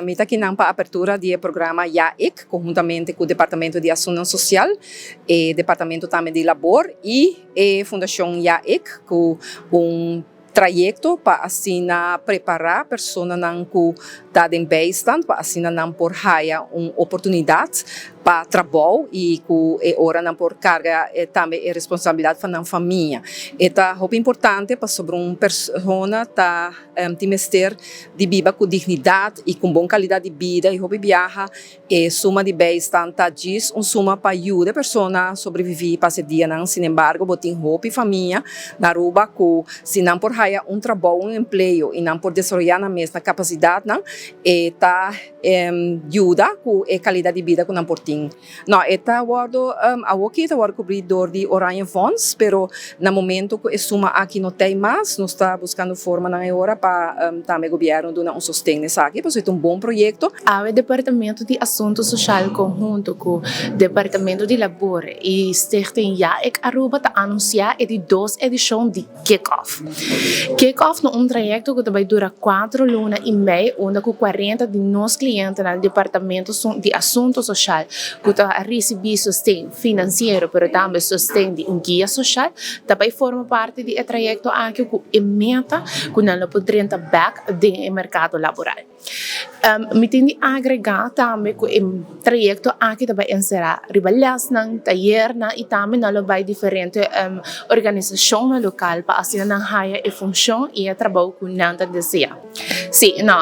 Mi ta akinan pa apertura di e programa Ja Ik, konhuntamente ku Departamento di Asuntonan Sosial, e Departamento tambe di Labor i e Fundashon Ja Ik ku un trayekto pa asina prepará personanan ku ta den bijstand pa asina nan por haya un oportunidat pa trabou i ku e ora nan por karga tambe e responsabilidat pa nan famia. E ta hopi importante pasobra un persona ta tin mester di biba ku dignidat i ku un bon kalidat di bida i hopi biaha E suma di bijstand ta djis un suma pa yuda e persona sobreviví pasa e dianan. Sinembargo, bo tin hopi famia na Aruba ku si nan por haya un trabou, un empleo i nan por desaroyá nan mes na kapasidatnan, e ta yuda ku e kalidat di bida ku nan por tin. No, e ta wòrdu, awoki e ta wòrdu kubrí dor di Oranje Fonds, pero na momento ku e suma aki no t'ei mas, nos ta buskando formanan e ora pa tambe gobièrnu duna un sosten na esaki, pasobra e ta un bon proyekto. Awe Departamento di Asunto Social conhunto cu Departamento di Labor y Stichting Ja Ik Aruba ta anuncia e di dos edicion di Kick Off. Kick Off ta un trayecto cu ta bay dura cuatro luna y mei unda cu 40 di nos clientenan di Departamento di Asunto Social cu ta ricibi sosten financiero pero tambe sosten di un guia social ta bay forma parti di e trayecto aki cu e meta cu nan lo por drenta bek den e mercado laboral. Mi tin di agregá tambe ku e trayekto aki ta bai enserá riba lèsnan, tayernan i tambe nan lo bai diferente organisashonnan lokal pa asina nan haya e funshon i e trabou ku nan ta deseá. Sí, no,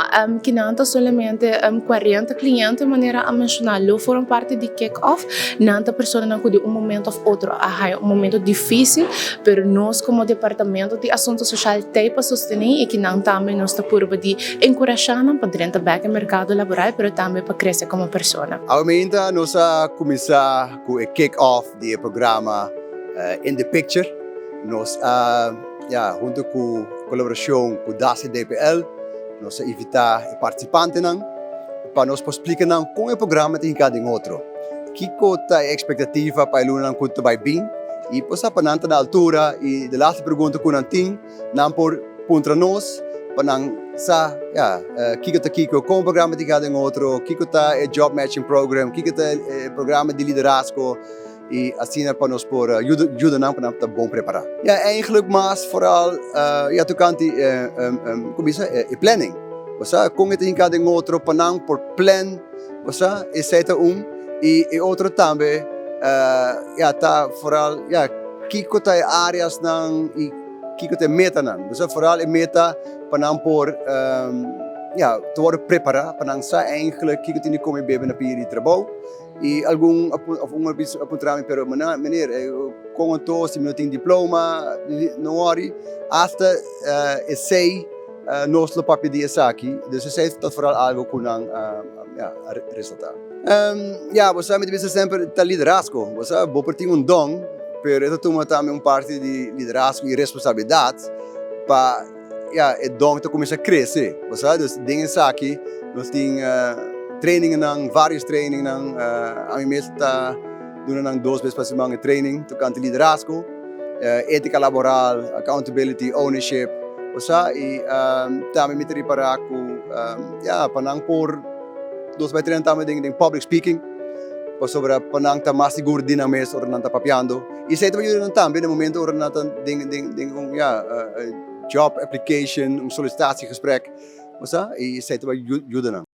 kinan ta solamente 40 kliente manera a menshoná lo forma parti di kick off. Nan ta personanan ku di un momento òf otro a haya un momento difísil, pero nos komo departamento di asuntu soshal t'ei pa sostené i kinan tambe nos ta purba di Enkurashá nan pa drenta bek e merkado laboral pero tambe pa krese komo persona. Awe mainta nos a kuminsá ku e kick off di e programa In the Picture. Nos a, ya, huntu ku kolaborashon ku DASI DPL, nos a invitá e partisipantenan pa nos por splika nan kon e programa ta hinká den otro. Kiko ta e ekspektativa pa e lunanan ku ta bai bin i por sa pa nan ta na altura i de laatste pregunta ku nan tin, Nan por puntra nos pa nan sa, ya, kiko ta kiko, kon programa tin kada den otro, kiko ta e job matching program, kiko ta e programa di liderazgo i asina pa nos por yuda yuda nan pa nan ta bon prepará. Ya, eigenlijk mas vooral ya tokante kon bisa e planning, bo sa, kon e ta hinká den otro pa nan por plan, bo sa, esei ta un i e otro tambe ya ta vooral ya kiko ta e áreasnan i kiko ta e metanan. Bo sa vooral e meta pa nan por ya ta wòrdu prepará pa nan sa eigenlijk kiko tin di kome i bebe na pia di trabou. I algun òf un a bisa a puntra mi pero meneer kon anto si mi no tin diploma? No wòri asta esei nos lo papia di esaki. Dus esei ta vooral algu ku nan ya a resaltá. Ya, bo sa mi ta bisa semper ta liderazgo. Bo sa, bo por tin un don, pero e ta tuma tambe un parti di liderazgo i responsabilidat pa, ya, e don ta kuminsá krese. Bo sa, dus den esaki nos tin trainingennan, varios trainingennan. Ami mes ta duna nan dos bes pa siman e training tokante liderazgo, etika laboral, accountability, ownership. Bo sa, i tambe mi ta ripará ku, ya, pa nan por. Nos bai trena tambe den public speaking, pasobra pa nan ta mas sigur di nan mes ora nan ta papiando. I esei ta yuda nan tambe na momento ora nan ta den un ya job application, un sollicitatiegesprek, bo sa, i esei ta bai yuda nan.